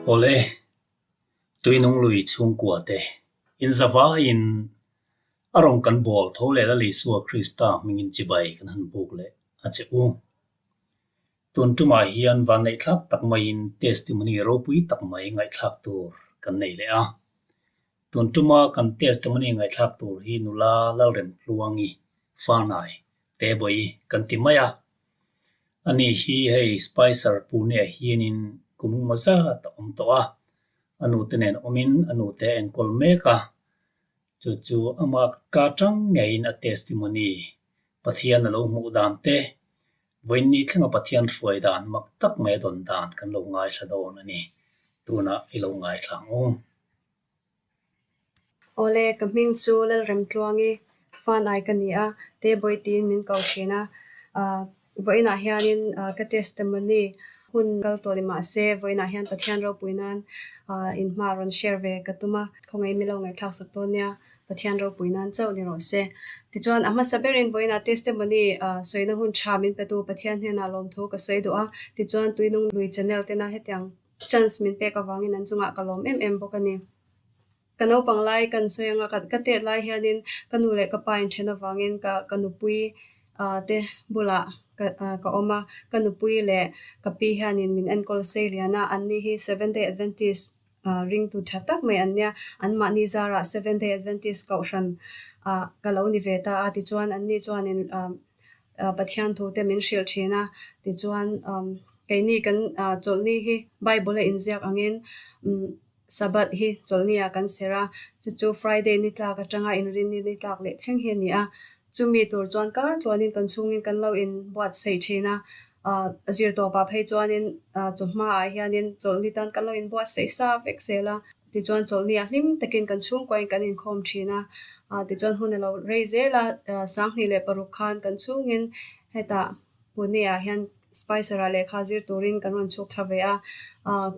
Awle, Tuinung lui chhungkua te inzavaiin a rawn kan bawl tho leh Lal Isua Krista hmingin chibai kan han buk leh a che u. Tun tumah hian vanneihthlak tak maiin testimony ropui tak mai ngaihthlak tur kan nei leh a. Tun tuma kan testimony ngaihthlak tur hi nula Lalremtluangi Fanai Tebawi kan ti mai a. Ani hi hei Spicer Pune-ah hianin kum engmaw zat a awm tawh a, a nute nen awmin a nute a enkawl mek a, chu chu ama ka tang ngeiin a testimony Pathian a lo hmuh dan te, vawiinni thlenga Pathian hruai dan mak tak mai a dawn dan kan lo ngaithla dawn a ni. Tunah i lo ngaithla ang u. Awle, ka hming chu Lalremtluangi Fanai ka ni a, Tebawi tiin min ko thin a. Vawiinah hianin ka testimony hun kal tawh ni mah se, vawiinah hian Pathian ropui nan inhma rawn share ve ka tum a, khawngaih mi lo ngaihthlak sak dawn nia, Pathian ropui nan chauh ni rawh se. Tichuan, a hmasa berin vawiinah testimony sawina hun tha min petu Pathian hnenah lawmthu ka sawi duh a, tichuan Tuinung Lui channel tena hetiang Chance min pek avangin an chungah ka lawm em em bawk a ni. Ka naupang lai kan sawi anga ka tet lai hianin ka nu leh ka pa inthen avangin ka ka nupui te bulah ka ka awm a, ka nupui leh ka pi hianin min enkawl sei lian a, anni hi Seventh Day Adventist ringtu tha tak mai an nia, anmahni zarah Seventh Day Adventist kohhran ah ka lo ni ve ta a, tichuan anni chuanin Pathian thu te min hrilh thin a, tichuan keini kan chawlhni hi Bible a inziak angin Sabbath hi chawlhni ah kan serh a, chu chu Friday ni tlak atanga inrinni ni tlak leh thleng hi a ni a, chumi tur chuan kar tluanin kan chhungin kan lo inbuatsaih thin a, zirtawpah phei chuanin chawhma ah hianin chawlhni tan kan lo inbuatsaih sa vek zel a. Tichuan chawlhni a hlim takin kan chhungkuain kan inkhawm thin a, tichuan hun a lo rei zel a, 2006 khan kan chhungin hetah Pune-ah hian Spicer-ah lehkha zir turin kan rawn chhuk thla ve a,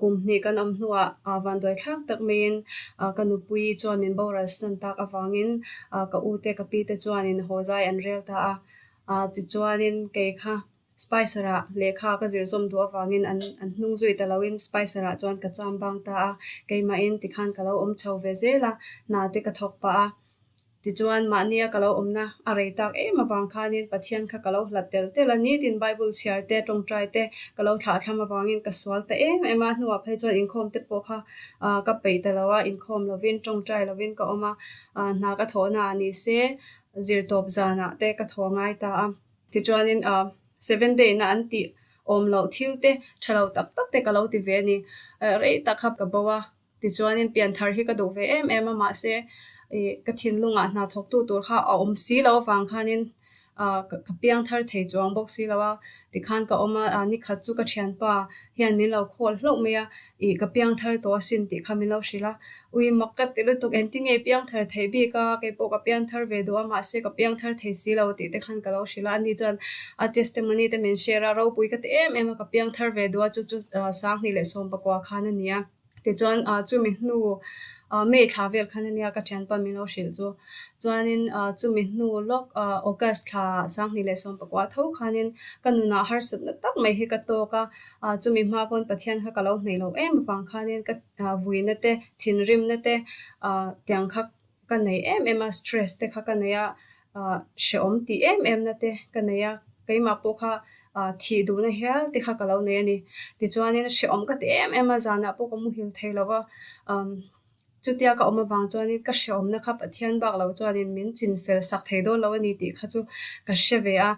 kum hnih kan awm hnuah vanduai thlak tak maiin ka nupui chuan min boral san tak avangin ka ute ka pite chuanin haw zai an rel ta a, tichuanin kei kha Spicer-ah lehkha ka zir zawm duh avangin an an hnung zui ta loin Spicer-ah chuan ka cham bang ta a, keimahin tikhan ka lo awm chho ve zel a, hna te ka thawk pah a. Tichuan, mahnia ka lo awmna a rei tak em avang khanin Pathian kha ka lo hlat tel tel a, nitin Bible chhiar te, tawngtai te ka lo thlahthlam avangin ka sual ta em em a, hnuah phei chuan inkhawm te pawh kha ka peih ta lo a, inkhawm lovin tawngtai lovin ka awm a, hna ka thawhna ah ni se zirtawp zanah te ka thaw ngai ta a. Tichuanin Seven Day na an tih awm loh thil te tha lo tak tak te ka lo ti ve a ni. Rei tak kha ka bo a, tichuanin pianthar hi ka duh ve em em a, mahse ka thinlungah hna thawktu tur kha a awm si lo avang khanin ka piangthar thei chuang bawk si lo a, tikhan ka awm a, nikhat chu ka thianpa hian min lo khawl hlauh mai a, ih ka piangthar tawh asin tih kha min lo hrilh a, ui mak ka ti lutuk engtin nge piangthar theih bik a, kei pawh ka piangthar ve duh a mahse ka piangthar thei si lo tih te khan ka lo hrilh a, ani chuan a testimony te min share a, ropui ka ti em em a, ka piangthar ve duh a chu chu 2019 khan a ni a. Tichuan chumi hnu May thla vel khan ania ka thianpa min lo hrilh chu. Chuanin chumi hnu lawk August thla 2019 tho khanin ka nunah harsatna tak mai hi ka tawk a, chumi hma pawn Pathian kha ka lo hneih loh em avang khanin ka vuina te, thinrimna te tiang kha ka nei em em a, stress te kha ka nei a, hrehawm tih em em na te ka nei a, keimah pawh kha thih duhna hial te kha ka lo nei a ni. Tichuanin hrehawm ka ti em em a, zanah pawh ka muhil thei lo va, chutia ka awm avang chuanin ka hrehawmna kha Pathian bak lo chuanin min chin fel sak thei dawn lo a ni tih kha chu ka hre ve a,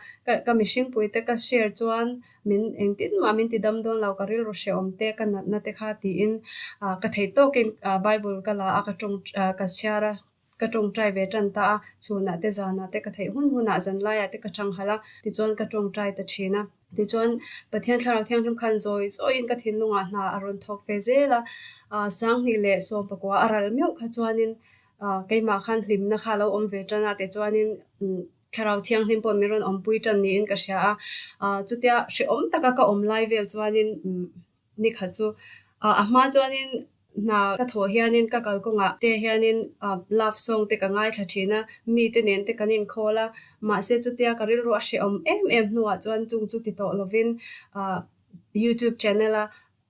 ka mihringpui te ka share chuan min engtin mah min ti dam dawn lo, ka rilru hrehawm te, ka natna te kha tiin ka theih tawkin Bible ka la a, ka tawng ka chhiar a, ka tawngtai ve tan ta a, chhunah te zanah te ka theih hun hunah zanlaiah te ka tanghalh a, tichuan ka tawngtai ta thin a. Tichuan Pathian Thlarau Thianghlim khan zawi zawiin ka thinlungah hna a rawn thawk ve zel a, 2019 a ral meuh kha chuanin keimah khan hlimna kha a lo awm ve tan a, tichuanin Thlarau Thianghlim pawh min rawn awmpui tan niin ka hria a, chutia hrehawm taka ka awm lai vel chuanin nikhat chu a hma chuanin hna ka thawh hianin ka kalkawngah te hianin love song te ka ngaithla thin a, mite nen te kan inkhawl a, mahse chutia ka rilru a hrehawm em em hnuah chuan chung chu ti tawh lovin YouTube channel a.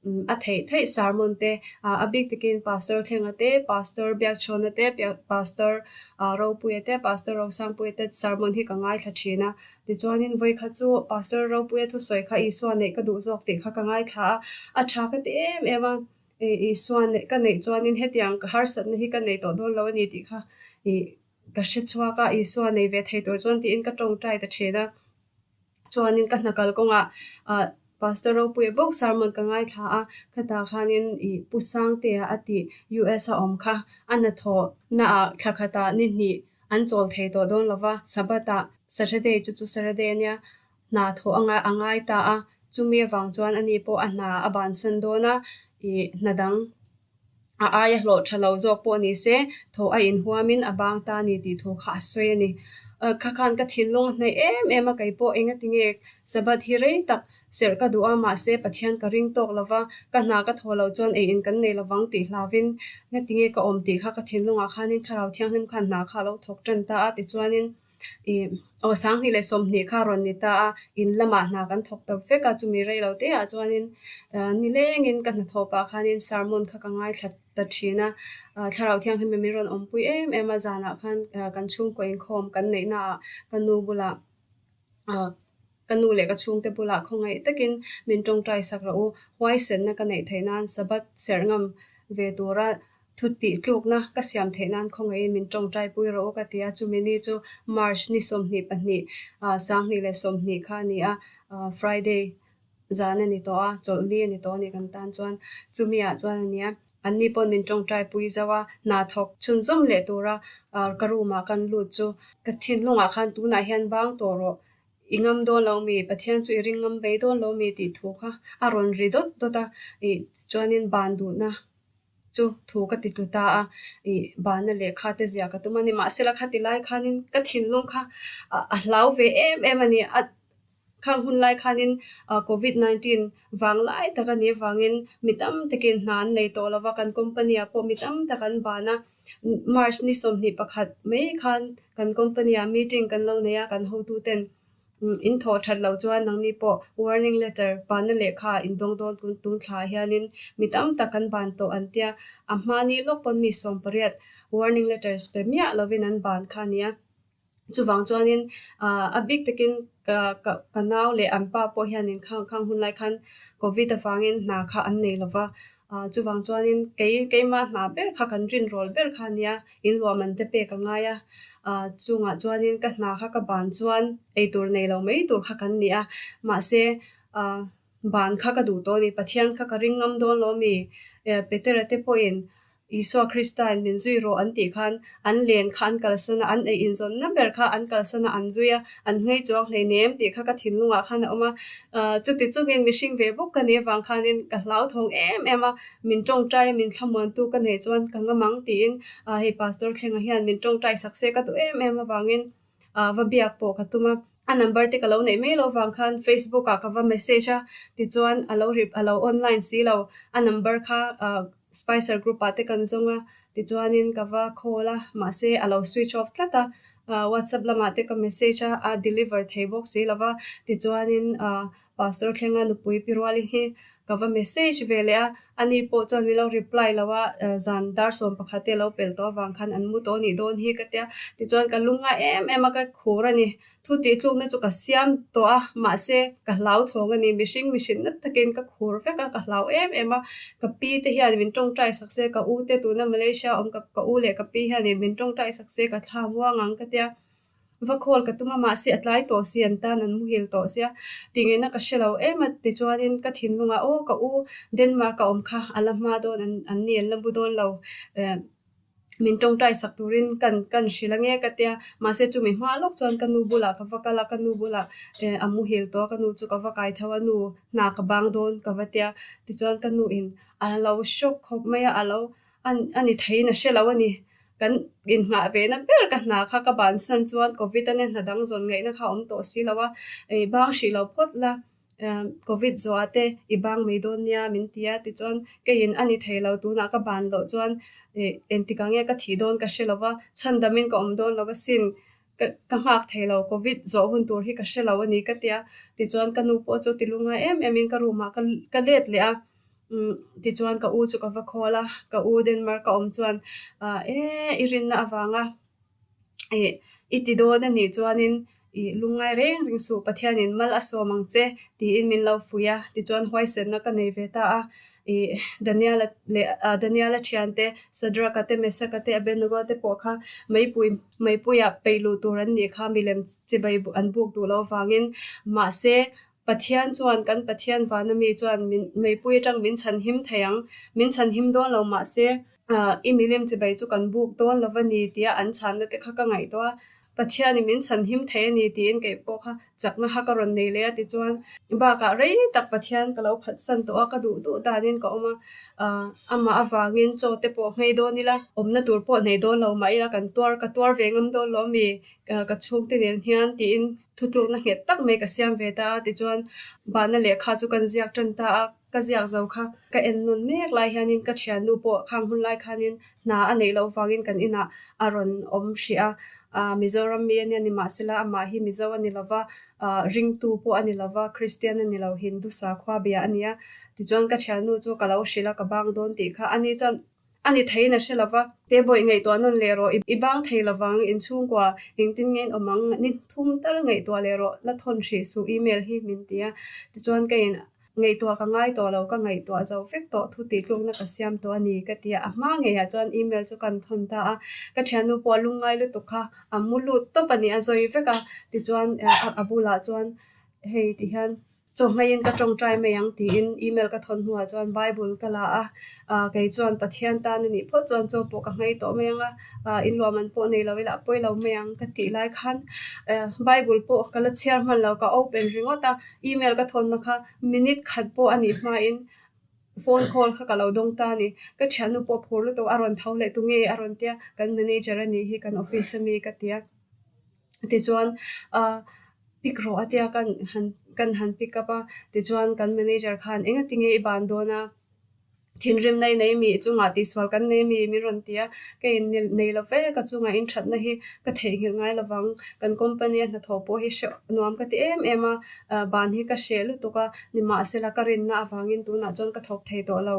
A theih theih sermon te a bik takin Pastor Thlenga te, Pastor Biakchhawna te, Pastor Ropuia te, Pastor Rosangpuia te sermon hi ka ngaithla thin a. Tichuanin vawikhat chu Pastor Ropuia thusawi kha Isua neih ka duh zawk tih kha ka ngaithla a, a tha ka ti em em a. Isua neih ka neih chuanin hetiang ka harsatna hi ka nei tawh dawn lo a ni tih kha ka hre chhuak a, Isua nei ve thei tur chuan tiin ka tawngtai ta thin a. Chuanin ka hna kal kawngah ah Pastor Ropuia bawk sermon ka ngaithla a, khatah khanin ih Pu Sangtea a tih US a awm kha a hnathawh naah thla khatah ni hnih an chawl thei tawh dawn lo va, Sabbath ah Saturday chu chu Saturday a nia, hna thawh a a ngai ta a, chumi avang chuan ani pawh a hna a bansan dawn a, ih hna dang A aia hlawh tha lo zawk pawh ni se, thaw a inhuamin a bang ta ni tih thu kha a sawi a ni. Kha khan ka thinlung a hnaih em em a, kei pawh enga tinge Sabbath hi rei tak serh ka duh a, mahse Pathian ka ring tawk lo va, ka hna ka thaw loh chuan ei in kan nei lo vang tih hlauvin enga tinge ka awm tih kha ka thinlungah khanin Thlarau Thianghlim khan hna kha a lo thawk tan ta a, tichuanin Ih, aw 2020 kha rawn ni ta a, in lamah hna kan thawk ta vek a, chumi rei lo te ah chuanin nilengin ka hnathawh pah khanin sermon kha ka ngaithla ta thin a, Thlarau Thianghlim in min rawn awmpui em em a, zanah khan kan chhungkaw inkhawm kan neih naah ka nu bulah ka nu leh ka chhungte bulah khawngaih takin min tawngtai sak rawh u, huaisenna ka neih theih nan Sabbath serh ngam ve tura Thu tih tlukna ka siam theih nan khawngaihin min tawngtai pui rawh u ka ti a, chumi ni chu March ni 22 2020 kha a ni a, Friday zan a ni tawh a, chawlhni a ni tawh a ni kan tan chuan chumi ah chuan a nia. Anni pawn min tawngtai pui zauh a, hna thawk chhunzawm leh tura ka room ah kan lut chu ka thinlungah khan tunah hian bang tawh rawh, I ngam dawn lo mi? Pathian chu i ring ngam mai dawn lo mi? tih thu kha a rawn ri dawt dawt a, ih chuanin ban duhna Chu thu ka ti tlu ta a, ih bana lehkha te zia ka tum a ni. Mahsela khati lai khanin ka thinlung kha a hlau ve em em a ni. A khang hun lai khanin covid 19 vang lai tak a nih avangin mi tam takin hna an nei tawh lo va, kan company ah pawh mi tam tak an ban a. March ni 21 mai khan kan company ah meeting kan lo nei a, kan hotuten In thawh that loh chuan nangni pawh warning letter banna lehkha in dawng dawn tun tun thlaah hianin mi tam tak an ban tawh an tia. A hmani lawk pawn mi 18 warning letters pe miah lovin an ban kha a nia. Chuvang chuanin a bik takin ka ka ka nau leh an pa pawh hianin khang khang hun lai khan covid avangin hna kha an nei lova. Chuvang chuanin kei keimah hna ber kha kan rinrawl ber kha a nia. In luah man te pek a ngai a, ah chungah chuanin ka hna kha ka ban chuan eitur nei lo mai tur kha kan ni a, mahse ah ban kha ka duh tawh a ni, Pathian kha ka ring ngam dawn lo mi? Eh Petera te pawhin Isua Krista in min zui rawh an tih khan an len kha an kalsan a, an ei inzawnna ber kha an kalsan a, an zui a, an nghei chuang hleinem tih kha ka thinlungah khan a awm a, ah chuti chungin mihring ve bawk ka nih avang khanin ka hlauthawng em em a. Min tawngtai a min thlamuantu ka neih chuan ka ngam ang tiin hei Pastor Thlenga hian min tawngtai sak se ka duh em em avangin va biak pawh ka tum a. A number te ka lo neih mai lo vang khan Facebook ah ka va message a, tichuan a lo rip a lo online si lo, a number kha Spicer group ah te kan zawng a, tichuanin ka va call a, mahse a lo switch off tlat a, WhatsApp lamah te ka message a, a deliver thei bawk si lo va, tichuanin Pastor Thlenga nupui pi rualin hi ka va message ve leh a, ani pawh chuan min lo reply lo a, zan dar 11 te lo pel tawh avang khan an mu tawh anih dawn hi ka tia, tichuan ka lung ngai em em a, ka khur a ni. Thu tih tlukna chu ka siam tawh a, mahse ka hlau thawng a ni, mihring mihrin nat takin ka khur vek a, ka hlau em em a, ka pi te hian min tawngtai sak se, ka u te tuna Malaysia awm ka u leh ka pi hianin min tawngtai sak se ka thla muang ang ka tia. Va call ka tum a, mahse a tlai tawh si, an tan an muhil tawh sia, tingeina ka hre lo em a, tichuanin ka thinlungah aw ka u Denmark a awm kha a la hma dawn an an ni an la bu dawn lo eh min tawngtai sak turin kan kan hrilh ange ka tia, mahse chumi hma lawk chuan ka nu bulah ka va kal a, ka nu bulah eh a muhil tawh a, ka nu chu ka va kai tho a, nu hna ka bang dawn ka va tia, tichuan ka nu in a lo shock khawp mai a, a lo A ni theiin a hre lo a ni. Kan inngah ve na ber ka hna kha ka bansan chuan Covid a nia hna dang zawn ngaihna kha a awm tawh si lo a, i bang hrih lo phawt la, Covid zuah te i bang mai dawn nia min ti a, tichuan keiin a ni thei lo tunah ka ban loh chuan engtikah nge ka thih dawn ka hre lo va, chhandamin ka awm dawn lo asin, ka ka nghak thei lo Covid zawh hun tur hi ka hre lo a ni ka ti a, tichuan ka nu pawh chu ti lungngai em em in ka room ah ka let leh a. Tichuan ka u chu ka va call a, ka u Denmark a awm chuan e i rinna avanga ih i ti dawn a nih chuanin ih lungngai reng reng suh Pathianin mal a sawm ang che tiin min lo fuih a, tichuan huaisenna ka nei ve ta a. Ih Daniela leh Daniela thiante Sadraka te Mesaka te Abednego te pawh kha meipui meipuiah peih luh tur an nih kha milem chibai an buk duh loh avangin mahse Pathian chuan kan Pathian vana mi chuan min meipui atang min chhanhim thei ang, min chhanhim dawn lo mahse i milim chibai chu kan buk dawn lo va ni tia an chhanna te kha ka ngaihtuah a, Pathianin min chhanhim thei a ni tiin kei pawh kha chakna kha ka rawn nei leh a tichuan bakah rei tak Pathian ka lo phatsan tawh a, ka duh duh danin ka awm a, amah avangin chaw te pawh nghei dawn ila, awmna tur pawh nei dawn lo mah ila kan tuar ka tuar ve ngam dawn lo ami Ka chhungte nen hian tiin thutlukna nghet tak mai ka siam ve ta a, tichuan bahna lehkha chu kan ziak tan ta a, ka ziak zo kha ka en nawn mek lai hianin ka thiannu pawh khang hun lai khanin hna a neih loh vangin kan inah a rawn awm hrih a, ah Mizoram mi a nia nimahsela amah hi Mizo a ni lova, ah ringtu pawh a ni lova, Kristian a ni lo, Hindu sakhua bia a ni a, tichuan ka thiannu chu ka lo hrilh a, ka bang dawn tih kha ani chuan A ni theiin a hre lo va. Te bawih ngaihtuah nawn leh rawh, i bang thei lovang, inchhungkua engtin nge in awm ang, ni thum tal ngaihtuah leh rawh, la thawn hrih suh email hi min ti a. Tichuan ka in ngaihtuah ka ngai tawh lo, ka ngaihtuah zo vek tawh, thu tihtlukna ka siam tawh a ni ka ti a. A hma ngeiah chuan email chu kan thawn ta a, ka thiannu pawh a lungngai lutuk kha a mu lut tawp a ni, a zawi vek a. Tichuan a bulah chuan hei ti hian. Chawhmeiin ka tawngtai mai ang tiin email ka thawn hnuah chuan Bible ka la a, ah kei chuan Pathian tan a nih phawt chuan chaw pawh ka hmei tawh mai ang a, ah inluah man pawh nei lo ila a pawi lo mai ang ka tih lai khan eh Bible pawh ka la chhiar hman lo ka open ringawt a, email ka thawnna kha minute khat pawh a nih hmain phone call kha ka lo dawng ta a ni. Ka thiannu pawh phur lutuk a rawn tho leh tu nge a rawn tia kan manager a nih hi kan office ami ka ti a. Tichuan ah pick rawh a tia kan han kan han pick up a tichuan kan manager khan engati nge i ban dawn a thinrimna i nei mi i chungah tihsual kan nei mi min rawn ti a ka in nei lo ve ka chungah in thatna hi ka theihnghilh ngai lovang kan company a hnathawh pawh hi hreh nuam ka ti em em a ah ban hi ka hreh lutuk a nimahsela ka rinna avangin tunah chuan ka thawk thei tawh lo.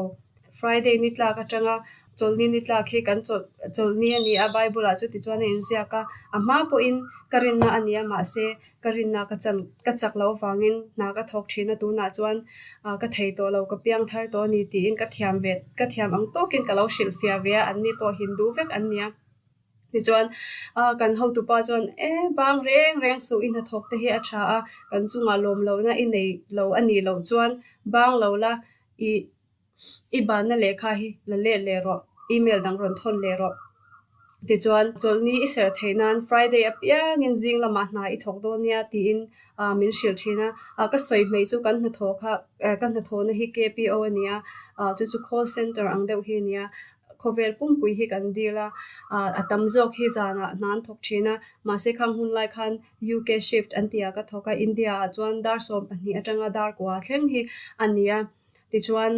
Friday ni tlak atanga chawlhni ni tlak hi kan chawlh chawlhni a ni a, Bible ah chuti chuan a inziak a, a hma pawhin ka rinna a ni a mahse ka rinna ka chan ka chak loh avangin hna ka thawk thin a tunah chuan ah ka thei tawh lo ka piang thar tawh a ni tiin ka thiam ve ka thiam ang tawkin ka lo hrilhfiah ve a, anni pawh Hindu vek an ni a. Tichuan ah kan hotupa chuan e bang reng reng suh i hnathawk te hi a tha a, kan chungah lawm lohna i nei lo a nih loh chuan bang lo la ih I banna lehkha hi la let leh rawh, email dang rawn thawn leh rawh. Tichuan, chawlhni i serh theih nan Friday apiangin zing lamah hna i thawk dawn nia tiin min hrilh thin a. Ka sawi hmeih chu kan hnathawh kha, ka hnathawhna hi KPO a nia, chu chu call center ang deuh hi a nia. Khawvel pumpui hi kan deal a, a tam zawk hi zanah hna an thawk thin a, mahse khang hun lai khan UK shift an tih ah ka thawk a, India ah chuan dar 12 atanga dar kua thleng hi a ni a. Tichuan,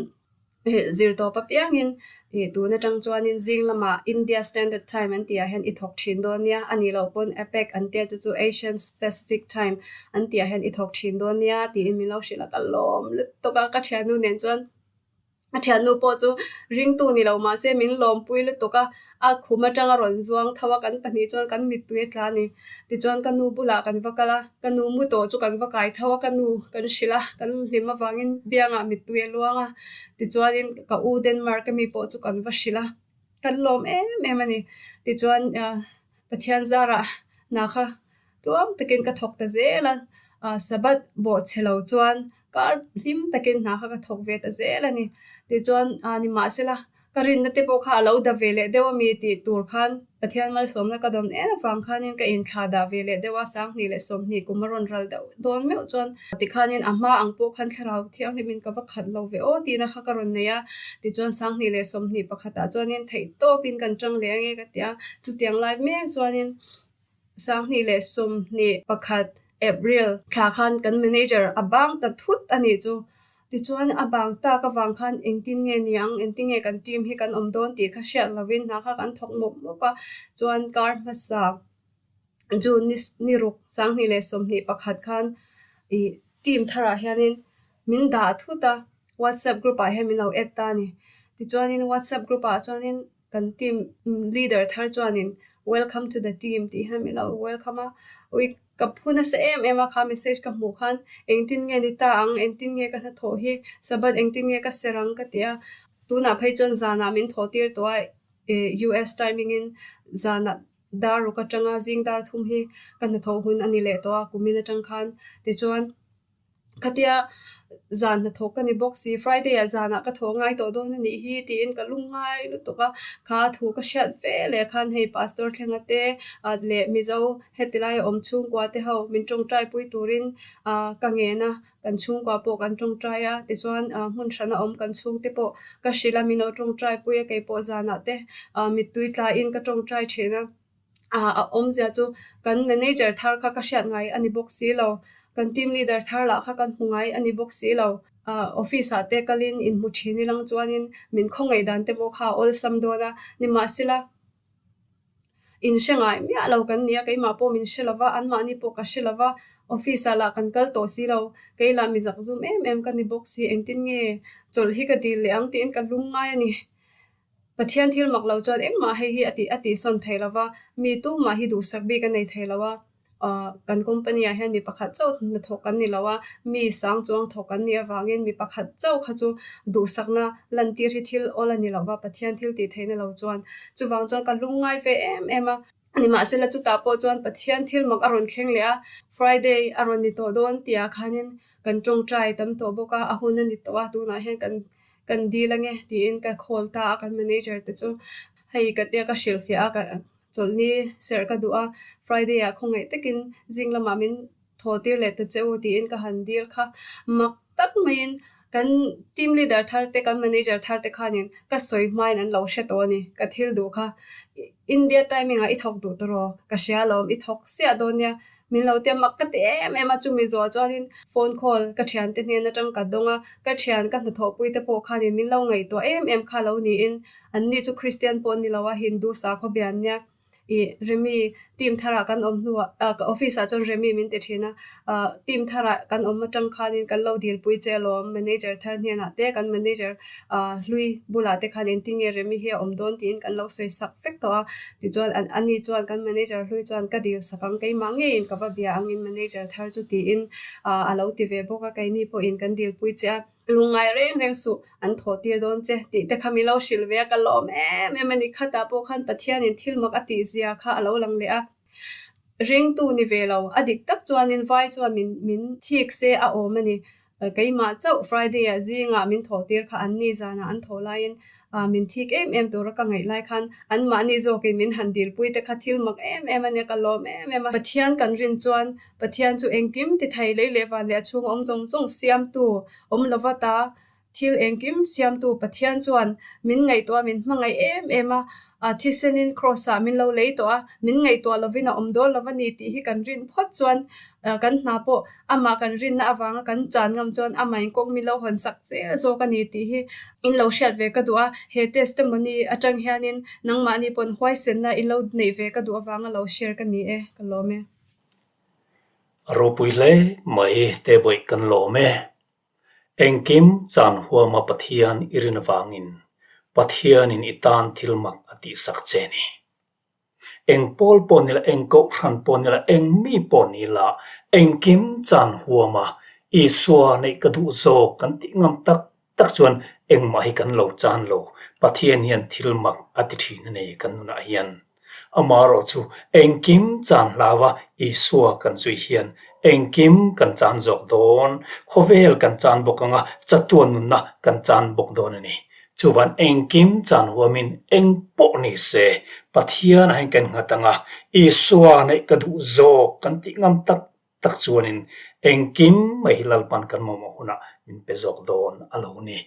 zir tawp apiangin ih tun atang chuanin zing lamah India Standard Time an tihah hian i thawk thin dawn nia, a nih loh pawn APEC an tia chu chu Asian Pacific Time an tihah hian i thawk thin dawn nia tiin min lo hrilh a, ka lawm lutuk a, ka thiannu nen chuan a thiannu pawh chu ringtu ni lo mahse min lawmpui lutuk a, a khum atanga rawn zuang tho a, kan pahnih chuan kan mittui a tla a ni. Tichuan ka nu bulah kan va kal a, ka nu mu tawh chu kan va kai tho a, ka nu kan hrilh a, kan hlim avangin biangah mittui a luang a, tichuanin ka u Denmark ami pawh chu kan va hrilh a, kan lawm em em a ni. Tichuan Pathian zarah hna kha tluang takin ka thawk ta zel a, Sabbath bawhchhe lo chuan Kar hlim takin hna kha ka thawk ve ta zel a ni. Tichuan, nimahsela, ka rinna te pawh kha a lo da ve leh deuh a mi tih tur khan Pathian malsawmna ka dawn em avang khanin ka inthla dah ve leh deuh a, 2020 kum a rawn ral deuh dawn meuh chuan tikhanin a hma ang pawh khan thlarau thianghlimin ka va khat lo ve aw tihna kha ka rawn nei a. Tichuan, 2021 ah chuanin theihtawpin kan tang leh ange ka ti a, chutiang lai mek chuanin 2021 April thla khan kan manager a bang ta thut a nih chu. Tichuan a bang tak avang khan engtin nge ni ang, engtin nge kan team hi kan awm dawn tih kha hriat lovin hna kha kan thawk mawp mawp a. Chuan kar hmasa June ni ni ruk 2021 khan ih team tharah hianin min dah thut a. WhatsApp group ah hian min lo add ta a ni. Tichuanin WhatsApp group ah chuanin kan team leader thar chuanin welcome to the team tih hian min lo welcome a, ui ka phu nasa em em a kha message ka hmuh khan engtin nge ni ta ang, engtin nge ka hnathawh hi, Sabbath engtin nge ka ser ang ka ti a, tunah phei chuan zanah min thawh tir tawh a US timing in zanah dar ruk atanga zing dar thum hi ka hnathawh hun a ni leh tawh a kumin atang khan tichuan. Khatia zan hnathawk ka ni bawk si, Friday ah zanah ka thaw ngai tawh dawn a nih hi tiin ka lung ngai lutuk a, kha thu ka hriat ve leh khan hei Pastor Thlenga te leh Mizo heti laia awm chhungkua te ho min tawngtai pui turin ka ngen a, kan chhungkua pawh kan tawngtai a, tichuan hmun hrana awm kan chhungte pawh ka hrilh a min lo tawngtai pui a, keipawh zanah te mittui tlaiin ka tawngtai thin a. A awmzia chu kan manager thar kha ka hriat ngai a ni bawk si lo, kan team leader thar lah kha kan hmu ngai a ni bawk si lo. Office ah te kalin inhmu thin ilang chuanin min khawngaih dan te pawh kha a awlsam dawn a, nimahsela inhre ngai miah lo kan ni a, keimah pawh min hre lo va, anmahni pawh ka hre lo va, office ah lah kan kal tawh si lo, kei lah mi zakzum em em ka ni bawk si, engtin nge chawlh hi ka dil leh ang tiin ka lung ngai a ni. Pathian thil mak lo chuan engmah hei hi a tih a tihsawn thei lo va, mi tumah hi duhsak bik a nei thei lo a, kan company ah hian mi pakhat chauh hnathawk kan ni lo a, mi sang chuang thawk kan nih avangin mi pakhat chauh kha chu duhsakna lantir hi thil awl a ni lo va, Pathian thil tih theihna lo chuan. Chuvang chuan ka lungngai ve em em a. Nimahsela chutah pawh chuan Pathian thil mak a rawn thleng leh a, Friday a rawn ni tawh dawn tihah khanin kan tawngtai tam tawh bawk a, a hun a ni tawh a, tunah hian kan kan dil ange tiin ka call ta a kan manager te chu hei ka tia ka hrilhfiah a ka chawlhni serh ka duh a Friday ah khawngaih takin zing lamah min thaw tir leh ta che u tiin ka han dil kha mak tak maiin kan team leader thar te kan manager thar te khanin ka sawi hmain an lo hre tawh a ni ka thil duh kha India timing ah i thawk duh tawh ka hria alawm i thawk siah dawn nia Min lo tia mak ka ti em em a, chumi zawh chuanin phone call ka thiante hnen atang ka dawng a, ka thian ka hnathawhpui te pawh khanin min lo ngaihtuah em em kha lo niin anni chu Christian pawh ni lo a, Hindu sakhaw bian nia ih Remi team tharah kan awm hnuah ah ka office ah chuan Remi min ti thin a, ah team tharah kan awm atang khanin kan lo dilpui che alawm manager thar hnenah te kan manager ah hlui bulah te khan engtin nge Remi hi a awm dawn tiin kan lo sawi sak vek tawh a. Tichuan an ani chuan kan manager hlui chuan ka dil sak ang, keimah ngeiin ka va bia angin manager thar chu tiin a lo ti ve bawk a, keini pawhin kan dilpui che a, lungngai reng reng suh an thawh tir dawn che tih te kha min lo hrilh ve a, ka lawm em em a ni. Khatah pawh khan Pathianin thil mak a tih zia kha a lo lang leh a, ringtu ni ve lo, a dik tak chuanin vai chuan min min thik se a awm a ni. Keimah chauh Friday ah zingah min thawh tir kha an ni zanah an thawh laiin min thik em em tura ka ngaih lai khan anmahni zawkin min han dilpui te kha thil mak em em a nia ka lawm em em a. Pathian kan rin chuan Pathian chu engkim ti thei lei leh van leh a chhung awm zawng zawng siamtu awm lova ta Thil engkim siamtu Pathian chuan min ngaihtuah min hmangaih em em a, a thisenin Kraws-ah min lo lei tawh a, min ngaihtuah lovin a awm dawn lo a ni tih hi kan rin phawt chuan kan hna pawh amah kan rinna avanga kan chan ngam chuan amah in kawng min lo hawn sak zel zawk a ni tih hi in lo hriat ve ka duh a, he testimony atang hianin nangmahni pawn huaisenna in lo neih ve ka duh avanga lo share ka ni e, ka lawm e. A ropui hle mai Tebawih kan lawm e. Engkim chan huama Pathian i rin avangin Pathianin i tan thil mak a tihsak che ni. Eng pawl pawh ni la, eng kohhran pawh ni la, eng mi pawh ni la, engkim chan huama Isua neih ka duh zawk kan tih ngam tak tak chuan engmah hi kan lo chan lo. Pathian hian thil mak a ti thin a ni kan nunah hian. Amaherawh chu engkim chan hlauha Isua kan zui hian engkim kan chan zawk dawn, khawvel kan chan bawk anga chatuan nunna kan chan bawk dawn a ni. Chuvan engkim chan huamin eng pawh ni se Pathian ah hian kan nghat anga Isua neih ka duh zawk kan tih ngam tak tak chuanin engkim mai hi Lalpan kan mamawh hunah min pe zawk dawn a lo ni.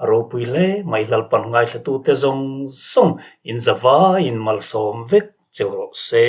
A ropui hle mai Lalpan ngaithlatute zawng zawng in zavaiin malsawm vek cheu rawh se.